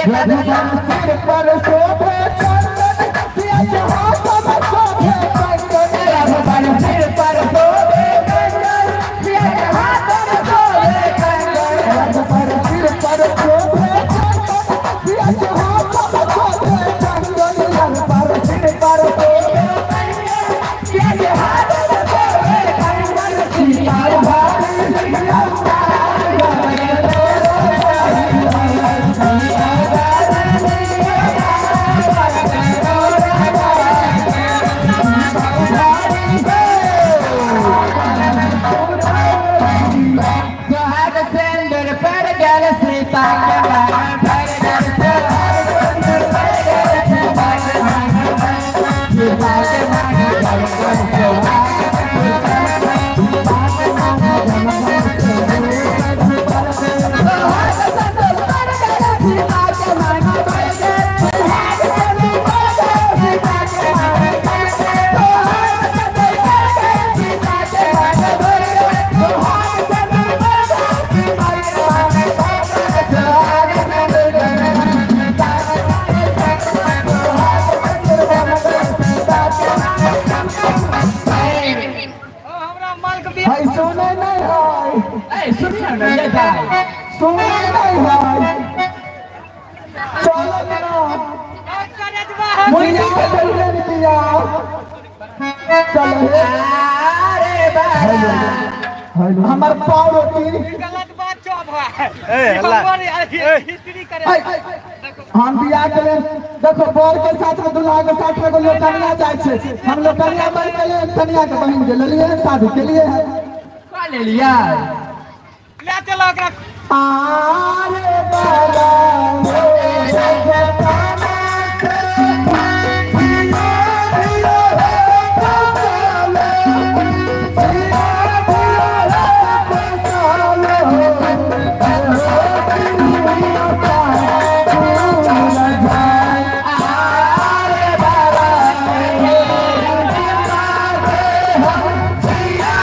रघुबर सिर पर शोभे चंदन, सिया के हाथ में शोभे कंगन। रघुबर सिर पर शोभे कंगन, सिया के हाथ में शोभे कंगन। रघुबर सिर पर शोभे चंदन, सिया के हाथ में शोभे कंगन। रघुबर सिर पर शोभे कंगन, सिया के हाथ में शोभे कंगन। सीता भारी सोहाग सिंदूर पर गेल सीता के मांग भर गेल, सोहाग सिंदूर पर गेल सीता के मांग भर, सीता के मांग भर गेल, सोहाग सीता के मांग भर गेल, सोहाग सिंदूर पर गेल सीता के मांग भर गेल, सोहाग सिंदूर पर गेल सीता के मांग भर गेल, सोहाग सिंदूर पर गेल सीता के मांग भर गेल, सोहाग सिंदूर पर गेल सीता के मांग भर गेल, सोहाग सिंदूर सीता के मांग सोहाग सिंदूर सीता के मांग। हमरा माल के है सुने नहीं है। ए, सुनिए ना ये भाई। सुने नहीं है, चलो ना। मुनिया के जल्दी रुपया चलो। अरे बाबा। हमर पाव रोटी। गलत बात छौ भाई। ए हल्ला। हिस्ट्री करे। ऐ, हम बियाह के लेल देखो, बर के साथ में, दुल्हा के साथ में एगो लोकनिया जाइ छै। हम लोकनिया बन के लिए कनिया के बहिन के लेलिए, शादी के लिए है। का ले लिया? ले चलो ओकरा। आरे बाबा जगताना के सिया धिया रे कपाले, सिया धिया रे कपाले, हो प्रिया का फूल जाए। आरे बाबा हम सिया धिया रे, अरे सिया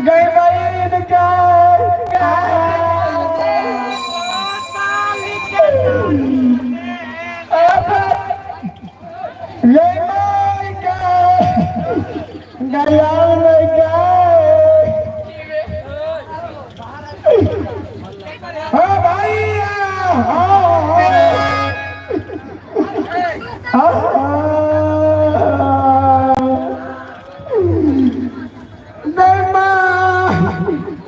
गई बहन का गई माई का गया में हाँ भाई, हाँ हाँ हाँ, नहीं माँ।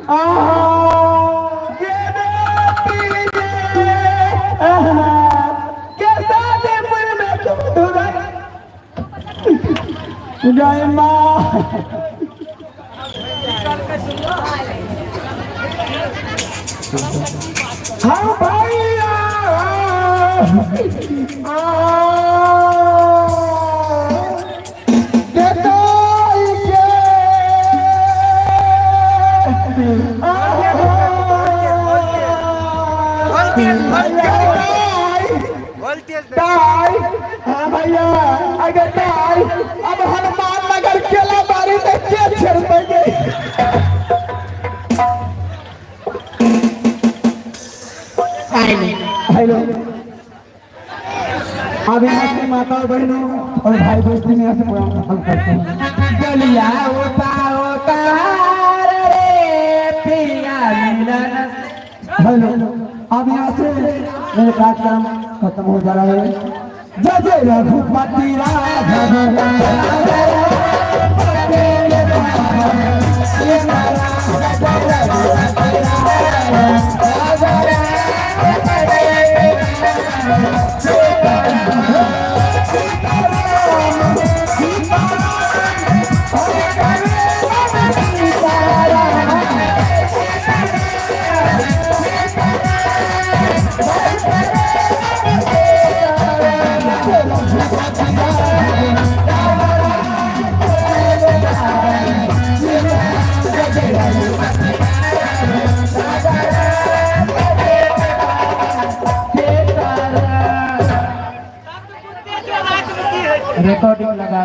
जय माँ। हाँ भैया, हाँ भैया, अगर ताई अब हनुमान नगर केला बारी में के छेड़ गए। हेलो, अब यहाँ से माता बहनों और भाई दोस्ती में यहाँ से प्रोग्राम खत्म करते हैं। गलिया उतार रे पिया मिलन। हेलो, अब यहाँ से मेरे कार्यक्रम खत्म हो जा रहा है। जय जय रघुपति राघव। रिकॉर्डिंग लगा।